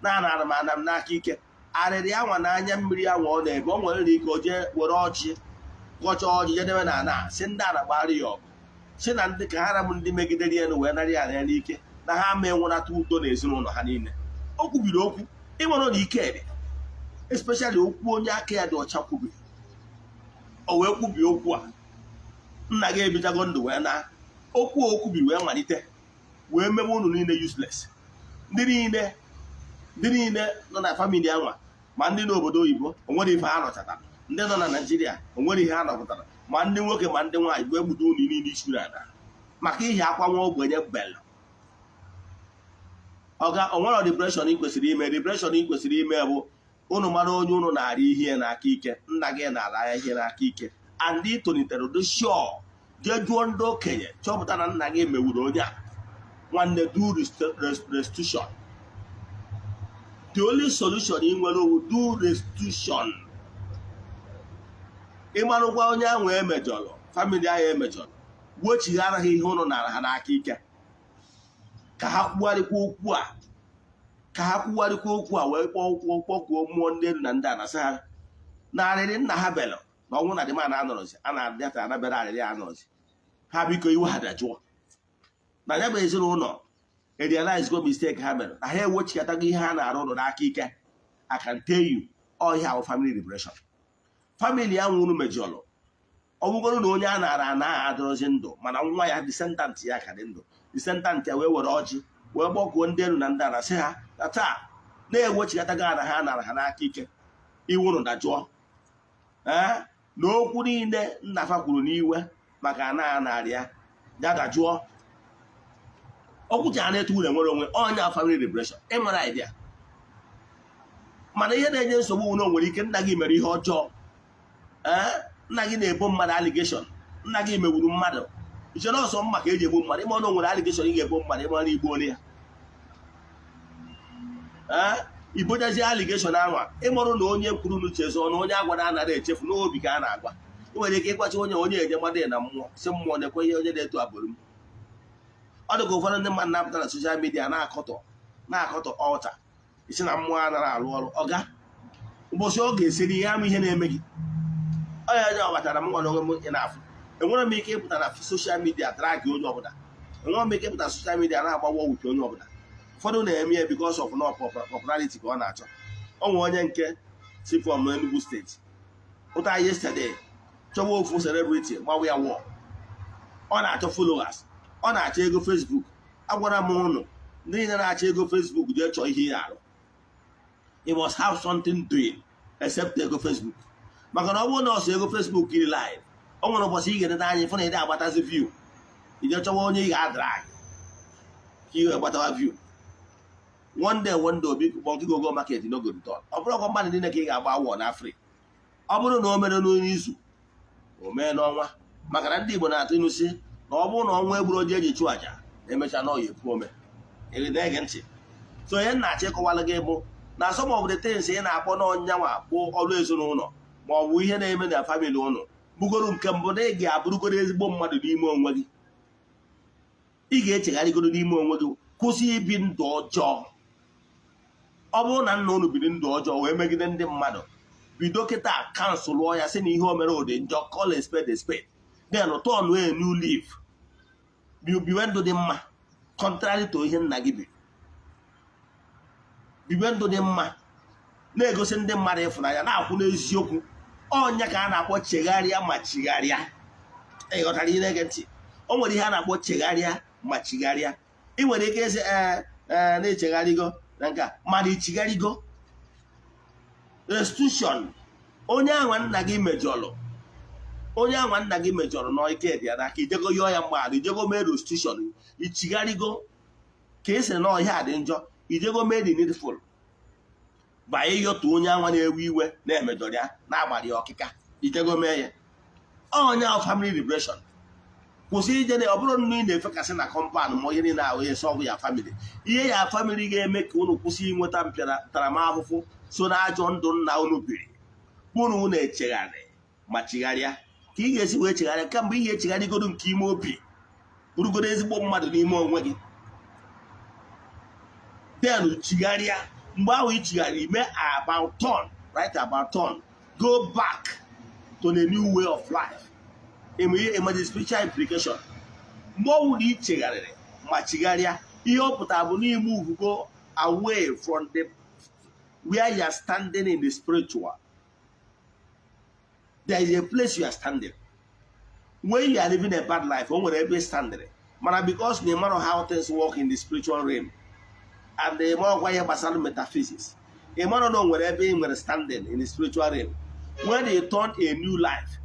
na-anara m ana m n'aka ike. Arịrị anwa na anya mmiri anwa ọ na-ebe, o nwere ike o jee were ọjị, gọchaa ọjị, jedebe na ana, si ndị ala gbara ya ọgụ, si na ndị ka ha rabụ ndị megidere ya wee nara ya ya n'ike, na ha ama enwenata udo na ezinụlọ ha niile. O kwubiri okwu ịnwere na ike dị, especially okwu onye aka ya dị ọcha kwubiri. O wee kwubie okwu a, nna gị ebichago ndụ wee na okwu o kwubiri wee malite wee mebe unu niile useless. Ndị niile nọ na family anwa, ma ndị n'obodo oyibo, onwere ife ha nọchatara, ndị nọ na Naijiria, onwere ihe ha nọpụtara, ma ndị nwoke ma ndị nwaanyị bụ egbudo unu niile isi n'ala maka ihe akwa nwa ogbenye belu. Ọga, onwere liberation ị kwesịrị ime. Liberation ị kwesịrị ime bụ unu mara onye unu na-ara ihe n'aka ike. Nna gị na-ara ya ihe n'aka ike, and ị tolitere dị sure, jee jụọ ndị okenye, chọpụta na nna gị mewuru onye a. Nwanne, do restitution. The only solution ị nwere owu, do restitution. Ịmarụgwa onye ahụ emejọrọ, family ahụ emejọrọ, gbochighara ha ihe ụnụ nara ha n'aka ike, ka ha kwugharịkwa okwu a, ka ha kwugharịkwa okwu a, wee kpọọ okwu, kpọkuo mmụọ ndị elu na ndị a na sị ha na arịrị nna ha belụ na ọnwụ na dịma na anọrọzi a na-abịata anabere arịrị anọrọzi ha. Biko, iwe ha dajụọ na ya bụ ezinụlọ e-realize go mistake ha mere, na ha ewechighatago ihe ha na-arụ ụlọ n'aka ike. I can tell you, all ihe ahụ family liberation. Family ya nwụrụ mejọrọ, ọ bụgoro na onye a nara ana adịrọzi ndụ, mana nwa ya, descendant ya, ka dị ndụ, descendant ya wee were ọjị wee gbọkuo ndị elu na ndị ala, sị ha na taa na-ewechighatago ana ha nara ha n'aka ike, iwụrụ dajụọ, ee, na okwu niile nnafa kwuru n'iwe maka ana a narị ya, ya dajụọ. Okwu ji a na-etu uru enwere onwe ọnya family liberation. Ịmara idea, mana ihe na-enye nsogbu na o nwere ike nna gị mere ihe ọjọọ, ee, nna gị na-ebo mmadụ allegation, nna gị megburu mmadụ. Iche na ọsọ mma ka eji egbu mmadụ? Ịma na o nwere allegation ị ga-ebo mmadụ, ịma na igbo ole ya, ee, ibojazie allegation anwa. Ịmarụ na onye kwuru n'uche zọ na onye agwara anaghị echefu n'obi ka a na-agwa. Ị nwere ike ịgwacha onye, onye eje mmadụ ya na mmụọ, si mmụọ na-ekwe ihe onye na-eto abụrụ m. Ọ dị ka ụfọdụ ndị mmadụ na-apụta na social media na-akọtọ ọlta, isi na mmụọ anaghị arụ ọrụ. Ọga, ụbọchị ọ ga-esiri ihe ama ihe na-eme gị, ọ ya onye ọbatara m nwere onwe m. Ị na-afụ, enwere m ike ịpụta na social media drag onye ọbụla? Enwere m ike ịpụta na social media na-agbawa wuke onye ọbụla? Ụfọdụ na-eme ya because of no popularity ka ọ na-achọ. Ọ nwe onye nke si from Enugu Steeti pụta yesterday chọwa ofu celebrity gbawa ya wọ. Ọ na-achọ followers, ọ na-achọ ego Facebook. Agwara m ụnụ, ndị niile na-achọ ego Facebook, jee chọọ ihe ya arụ. You must have something doing except ego Facebook, maka na ọ bụrụ na ọsọ ego Facebook iri line, o nwere ụbọchị ị ga-eneta anya fụ na ị agbatazi view, ije chọwa onye ị ga-adrag ka ị wee gbatawa view. One day, one day, obi monkey go go market, no go return. Ọ bụrụ ọkwa mmadụ niile ka ị ga-agba awọ n'Afrịka. Ọ bụrụ na o mere n'izu, o mee n'ọnwa, maka na ndị Igbo na-atụ ilu si na ọ bụrụ na ọnwa egburu oji eji chụọ àjà, na-emecha na ọya epu ome. Ị na-ege ntị? So onye na-achọ ịkọwalụ gị bụ na some of the things ị na-akpọ n'ọnyanwa bụ ọrụ ezinụlọ ma ọ bụ ihe na-eme na family ụnụ bugoro, nke mbụ na ị ga-abụrụgoro ezigbo mmadụ n'ime onwe gị. Ị ga-echegharịgoro n'ime onwe gị, kwụsị ibi ndụ ọjọọ. Ọ bụrụ na nna unu biri ndụ ọjọọ wee megide ndị mmadụ, bido kịta cancelụọ ya, sị na ihe o mere ụdị njọ. Call a spade a spade, then turn a new leaf, biwe ndụ dị mma contrary to ihe nna gị biri. Biwe ndụ dị mma. Na-egosi ndị mmadụ ịfụnanya, na-akwụ n'eziokwu. Ọnya ka a na-akpọ chegharịa ma chigharịa. Ị ghọtara ihe? Na-ege ntị, o nwere ihe a na-akpọ chegharịa ma chigharịa. Ị nwere ike ịsị, "Ee, ee," na-echegharịgo na nke a, mana ichigharịgo? Restitution. Onye anwa nna gị mejọrọ, onye anwa nna gị mejọrọ nọ, ike dị ya n'aka. Ijego yọọ ya mgbaghara? Ijego mee restitution? Ichigharịgo ka ị sị na ihe a dị njọ? Ijego mee the needful banye ịyọtu onye anwa na-ewe iwe na-emejọrọ ya, na-agbara ya ọkịka? Ijego mee ya? Onye ahụ, family liberation. Kwụsị ije na ọ bụrụ nnu ị na-efekasị na compound ma ihe niile ahụ, ihe sọgụ ya family, ihe ya family ga-eme ka unu kwụsị inweta ntaramahụhụ so na ajọ ndụ nna unu biri. Unu na-echegharị ma chigharịa, ka ị ga-esi wee chegharịa. Kamgbe ị ga-echegharịgodo nke ime obi, bụrụgodo ezigbo mmadụ n'ime onwe gị, then chigharịa. Mgbe ahụ ị chigharị, ime about turn, right? About turn, go back to the new way of life. Ịma the spiritual implication? Mgbe ọnwụ na ị chegharịrị ma chigharịa, ihe ọ pụtara bụ n'ime ugo away from the where you are standing in the spiritual. There is a place you are standing when you are living a bad life. O nwere ebe standing, mana because na ịmarọ how things work in the spiritual realm and ịmarọkwa ihe gbasara metaphysics, ịmarọ na o nwere ebe ị nwere standing in the spiritual realm. When you turn a new life,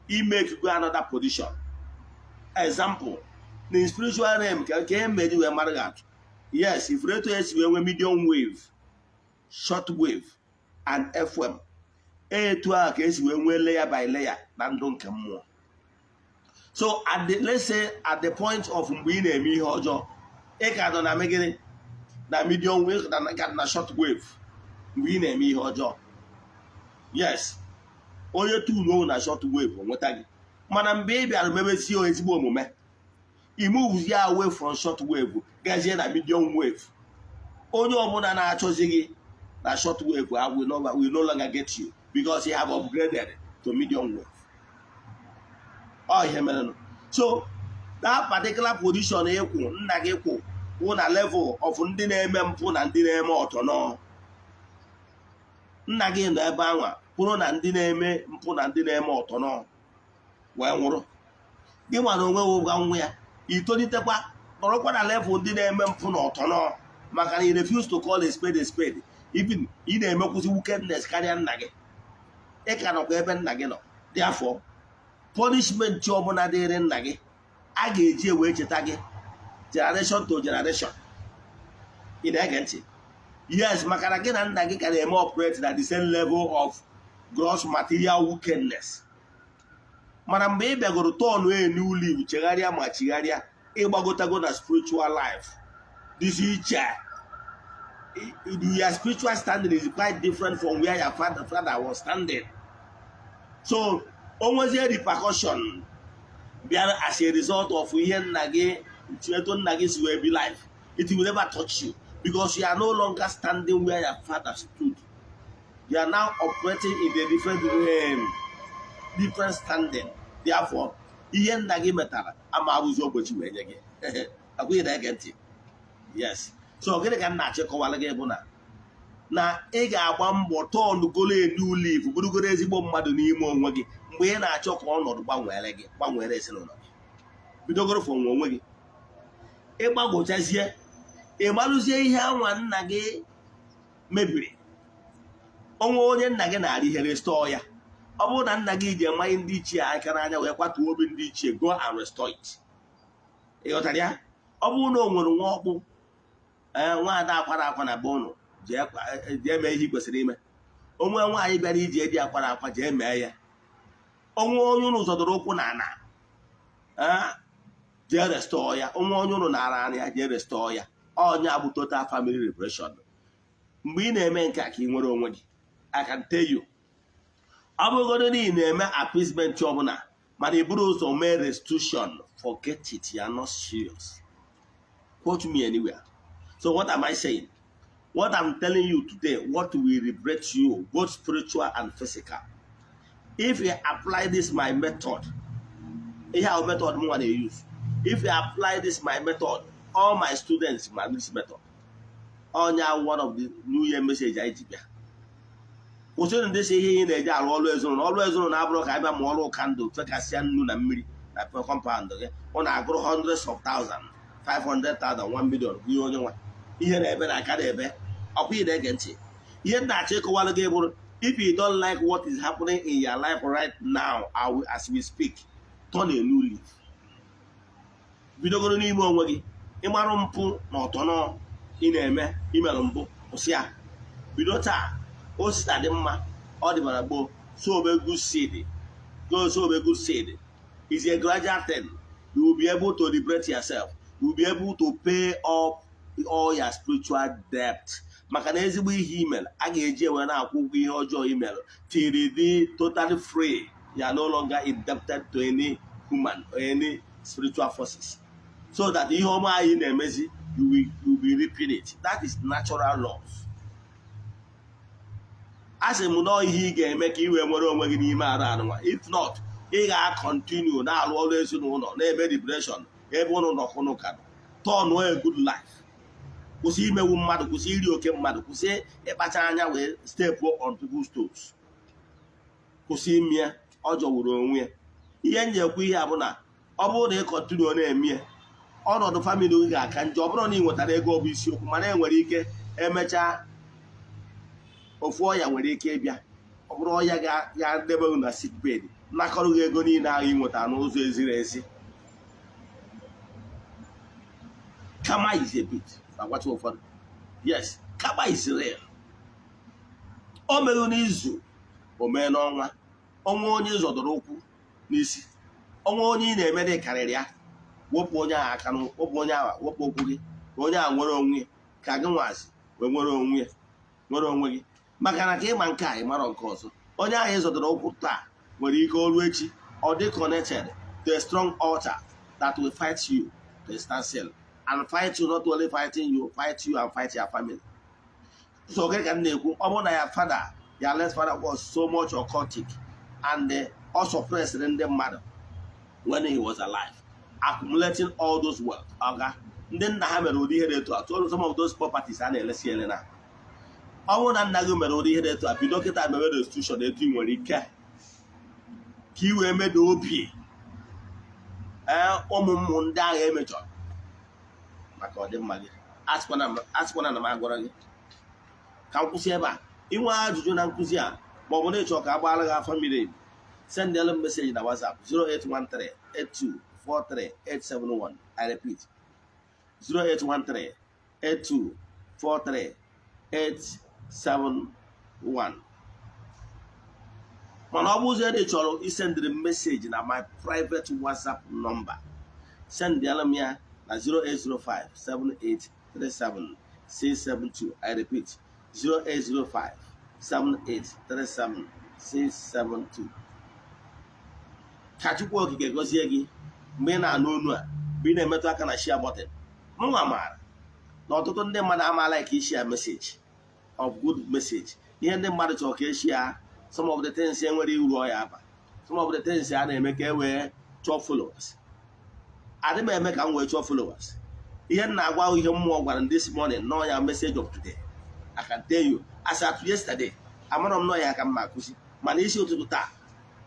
you make go another position. Example, in spiritual realm, ka e meji wee mara gị atụ. Yes, if etu esi wee nwee medium wave, short wave and FM, etu ahụ ka esi wee nwee layer by layer na ndụ nke mmụọ. So at the, let's say, at the point of mgbe ị na-eme ihe ọjọọ, ị ka nọ na megịnị? Na medium wave, na ka na short wave. Mgbe ị na-eme ihe ọjọọ, yes, onye tunuo na short wave nweta gị. Mana mgbe ị bịara mebezie ezigbo omume, i move ya away from short wave, gazie na medium wave. Onye ọbụla na-achọzi gị na short wave will no longer get you because you have upgraded to medium wave. Ọ ihe mere. So that particular position ịkwụ, nna gị kwụ, kwụ na level of ndị na-eme mpụ na ndị na-eme ọtọnọ. Nna gị nọ ebe anwa kwụrụ na ndị na-eme mpụ na ndị na-eme ọtọnọ wee nwụrụ. Gị nwara onwe gị ụgwa nwa ya, itolitekwa, nọrọkwa na level ndị na-eme mpụ na ọtọnọ, maka na ị refuse to call a spade a spade. Even ị na-emekwụzi wickedness karịa nna gị. Ị ka nọkwa ebe nna gị nọ. Therefore, punishment ọbụla dịrị nna gị, a ga-eji wee cheta gị generation to generation. Ị na-ege ntị? Yes, maka na gị na nna gị ka na-eme operate na the same level of gross material wickedness. Mana mgbe ị bịagoro turn a new leaf, chegharịa ma chigharịa, ịgbagotago na spiritual life dịzi iche. Your spiritual standing is quite different from where your father was standing. So o nwezie repercussion bịara as a result of ihe nna gị, etu nna gị si wee be life, it will never touch you because you are no longer standing where your father stood. You are now operating in a different realm, different standing. Therefore, ihe nna gị metara ama abụzi ogbochi wee nye gị. Akwụghị na-ege ntị? Yes. So gịnị ka m na-achịkọwara gị? Bụ na ị ga-agba mbọ turn golo a new leaf, bụrụgoro ezigbo mmadụ n'ime onwe gị. Mgbe ị na-achọ ka ọnọdụ gbanwere gị, gbanwere ezinụlọ gị, bidogoro from onwe gị. Ịgbagwochazie, ị marụzie ihe anwa nna gị mebiri. Onwe onye nna gị na-arị ihe, restore ya. Ọ bụrụ na nna gị ji emanye ndị ichie aka n'anya wee kwatuo obi ndị ichie, go and restore it. Ị ghọtara ya? Ọ bụrụ na o nwere nwa ọkpụ, ee, nwaada akwara akwa na be ụnụ, jee mee ihe ị kwesịrị ime. Onwe nwaanyị bịara iji edi akwara akwa, jee mee ya. Onwe onye ụnụ zọdoro ụkwụ na ana, jee restore ya. Onwe onye ụnụ nara anya ya, jee restore ya. Onye abụ total family liberation. Mgbe ị na-eme nke a, ka ị nwere onwe gị. I can tell you, ọ bụrụgodo na ị na-eme appeasement ọbụla, mana i buru ụzọ mee restitution, forget it, you are not serious. Quote me anywhere. So what am I saying? What I'm telling you today, what will liberate you, both spiritual and physical, if you apply this my method, ihe ahụ method m nwa na-use, if you apply this my method, all my students ma this method. Onye one of the new year message anyị ji bịa. Kwụsịrị ndị si ihe ị na-eji arụ ọrụ ezinụlọ. Ọrụ ezinụlọ abụrụ ka abịa ma ọrụ candle fekasịa nnu na mmiri na compound gị. Ọ na-agụrụ hundreds of thousand, 500,000, 1 million bụ ihe onye nwa ihe na-ebe na aka na-ebe ọkwa. Ị na-ege ntị? Ihe m na-achọ ịkọwalụ gị bụrụ, if you don't like what is happening in your life right now as we speak, turn a new leaf. Bidogoro n'ime onwe gị ịmarụ mpụ na ọtọnọ ị na-eme imerụ mbụ, kwụsị ya, bido taa. Osita dị mma, ọ dịbara gboo. Sow good seed, go sow good seed. Is a gradual thing. You will be able to liberate yourself. You will be able to pay up all your spiritual debt, maka na ezigbo ihe imel a ga-eji ewe na-akwụ ụgwọ ihe ọjọọ imel till dị totally free. You are no longer indebted to any human or any spiritual forces, so that ihe ọma anyị na-emezi, you will be reaping it. That is natural laws. A sị m nọọ ihe ị ga-eme ka ị wee nwere onwe gị n'ime arụ anụnwa. If not, ị ga-acontinue na-alụ ọrụ ezinụlọ, na-eme liberation ebe ụnụ nọkụnụ ka turn a good life. Kwụsị imewu mmadụ, kwụsị iri oke mmadụ, kwụsị ịkpacha anya wee step on people's toes. Kwụsị ime ya, ọ jọgburu onwe ya. Ihe m ji ekwu ihe a bụ na ọ bụrụ na ị continue na-eme ya, ọnọdụ family gị ga-aka njọ. Ọ bụrụ na ị nwetara ego, ọ bụ isiokwu, mana enwere ike emechaa ofu ọya nwere ike ịbịa. Ọ bụrụ ọya ga-edebe gị na sick bed, nakọrọ gị ego niile ahụ ị nwetara n'ụzọ eziri ezi. Karma is a bit na-agwacha ụfọdụ. Yes, karma is real. O meghị n'izu, o mee n'ọnwa. Ọnwa onye zọdọrọ ụkwụ n'isi, ọnwa onye ị na-eme dị karịrị ya. Wepụ onye ahụ aka, wepụ onye ahụ, wepụ okwu gị, ka onye ahụ nwere onwe ya, ka gị nwazi wee nwere onwe ya, nwere onwe gị, maka na ka ịma nke a, ị mara nke ọzọ. Onye ahụ ị zọdọrọ ụkwụ taa nwere ike ọrụ echi ọ dị connected to a strong altar that will fight you to a standstill and fight you, not only fighting you, fight you and fight your family. So gịnị ka m na-ekwu? Ọ bụrụ na ya father, ya late father, was so much occultic and ọ suppressed ndị mmadụ when he was alive, accumulating all those wealth, ọga ndị nna ha mere ụdị ihe dị etu a, so some of those properties a na-elesi ele na ọ bụrụ na nna gị mere ụdị ihe dị etu a, bido kịta mewe restitution etu ị nwere ike, ka ị wee meda obi ee ụmụ ụmụ ndị agha emechọrọ maka ọdịmma gị. Asịkwana na m agwara gị. Ka m kwụsị ebe a. Inwe ajụjụ na nkụzi a, ma ọ bụ na ịchọ ka a gbaara gị afa miri emi, sendịalụ m message na WhatsApp 0813 8243 871. I repeat, 0813 8243 871. Mana ọ bụzie na ị chọrọ isendịrị m message na my private WhatsApp number, sendịalụ m ya na 0805 7837 672. I repeat, 0805 7837 672. Ka Chukwu Okike gọzie gị mgbe ị na-anụ onu a, mgbe ị na-emetụ aka na share button. Mụnwa maara na ọtụtụ ndị mmadụ amaala ka ishare message of good message. Ihe ndị mmadụ chọrọ ka eshare, some of the things enwere uru ọ ya aba, some of the things a na-eme ka e wee chọọ followers. Adị m eme ka m wee chọọ followers. Ihe m na-agwa, ihe mmụọ gwara m this morning nọ ya, message of today. I can tell you, as at yesterday, amarọ m nọ ya ka m ma akụzi, mana isi ụtụtụ taa,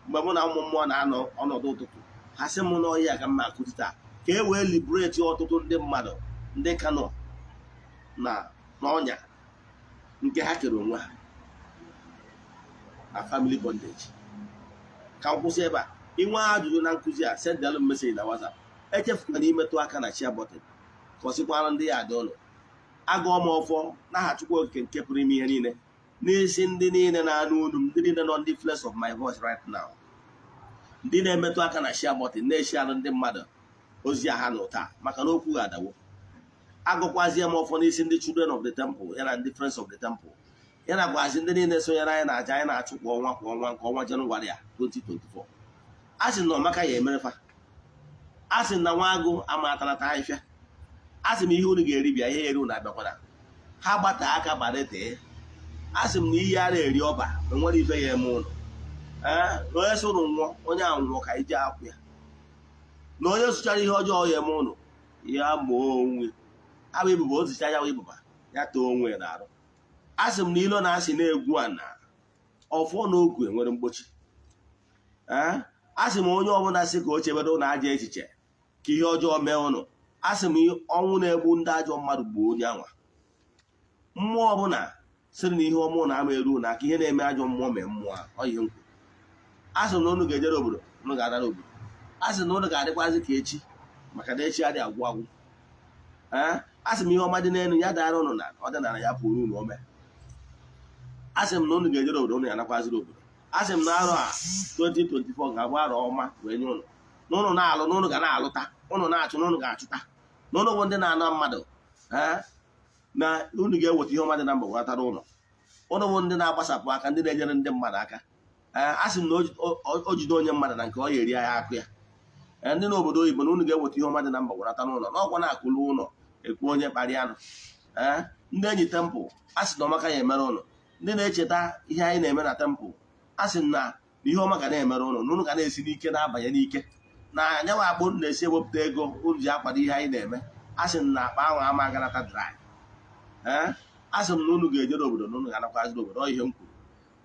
mgbe mụ na ụmụ mmụọ na-anọ ọnọdụ ụtụtụ, ha sị m nọ ya ka m ma akụzi taa, ka e wee liberate ọtụtụ ndị mmadụ, ndị ka nọ na n'ọnya nke ha kere onwe ha na family bondage. Ka m kwụsị ebe a. Inwe ajụjụ na nkụzi a, sendalụ m message na WhatsApp. Echefukwana imetụ aka na share button, ka ọ sịkwara ndị ya adị ụlọ. Agụọ m ọfọ n'aha Chukwu Okike nke pụrụ ime ihe niile, n'isi ndị niile na-anụ olu m, ndị niile nọ ndị influence of my voice right now, ndị na-emetụ aka na share button, na-eshi alụ ndị mmadụ ozi a ha nụ taa, maka na okwu ga-adawo. Agụkwazie m ọfọ n'isi ndị children of the temple, ya na ndị friends of the temple, ya na gwazi ndị niile sonyere anyị na aja anyị na-achụ kwa ọnwa kwa ọnwa, nke ọnwa Jenụwarị a 2024. A sị na ọmaka ya emerefa. A sị na nwa agụ ama atanata ahịfịa. A sị m ihe unu ga-eri bịa, ihe eri unu abịakwana. Ha gbata aka gbadetee. A sị m na ihe ara eri ọba na nwere ife ya eme ụlọ. Ee, na onye sị ụnụ nwụọ, onye ahụ nwụọ ka ije akwụ ya, na onye sụchara ihe ọjọọ ya eme ụnụ, ya mụọ onwe abụ ibuba o zicha ya ịbụba ya too onwe ya n'arụ. A sị m na ilo na-asị na-egwu ana. Ọfọ na ogu enwere mgbochi. Ee, a sị m, onye ọbụla sị ka o chebere ụnụ ajọ echiche, ka ihe ọjọọ mee ụnụ, a sị m, ọnwụ na-egbu ndị ajọ mmadụ gbuo onye anwa. Mmụọ ọbụla sịrị na ihe ọma ụnụ ama eru na aka, ihe na-eme ajọ mmụọ mee mmụọ a. Ọ ihe m kwuru. A sị na ụnụ ga-ejere obodo, ụnụ ga-adara obodo. A sị na ụnụ ga-adịkwazị ka echi, maka na echi adịghị agwụ agwụ. Ee, a sị m, ihe ọma dị n'elu ya dara ụnụ na ọdịnala ya pụrụ ụnụ ome. A sị m na ụnụ ga-ejere obodo, ụnụ ya nakwaziri obodo. A sị m na arọ a 2024 ga-abụ arọ ọma wee nye ụnụ, na ụnụ na-alụ na ụnụ ga na-alụta, ụnụ na-achụ na ụnụ ga-achụta, na ụnụ bụ ndị na-ana mmadụ. Ee, na unu ga-eweta ihe ọma dị na mba wetara ụlọ. Ụnụ bụ ndị na-agbasapụ aka, ndị na-enyere ndị mmadụ aka. Ee, a sị m na o jide onye mmadụ na nke ọ ya eri ya akụ ya. Ee, ndị n'obodo oyibo, na unu ga-eweta ihe ọma dị na mba werata n'ụlọ, n'ọkwa na-akụlụ ụlọ ekwu onye kparịa anụ. Ee, ndị enyi temple, a sị na ọmaka ya emere ụlọ. Ndị na-echeta ihe anyị na-eme na temple, a sị m na ihe ọma ga na-emere ụlọ, na unu ga na-esi n'ike na-abanye n'ike, na anyanwụ akpụ unu na-esi ewepụta ego unu ji akwado ihe anyị na-eme. A sị m na akpa ahụ ama aganata dry. Ee, a sị m na unu ga-ejere obodo, na unu ga-anakwaziri obodo. Ọ ihe m kwuru.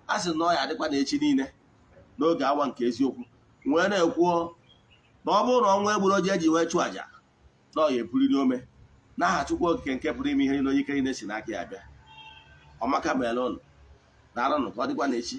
A sị na ọ ya adịkwa na echi niile n'oge awa nke eziokwu, wee na-ekwuo na ọ bụrụ na ọnwa egburu oji eji wee chụọ àjà, na ọ ya epuriri ome n'aha Chukwu Okike nke pụrụ ime ihe niile, onye ike niile si n'aka ya bịa. Ọmaka mere ụnụ. Daalụnụ. Ka ọ dịkwa n'echi.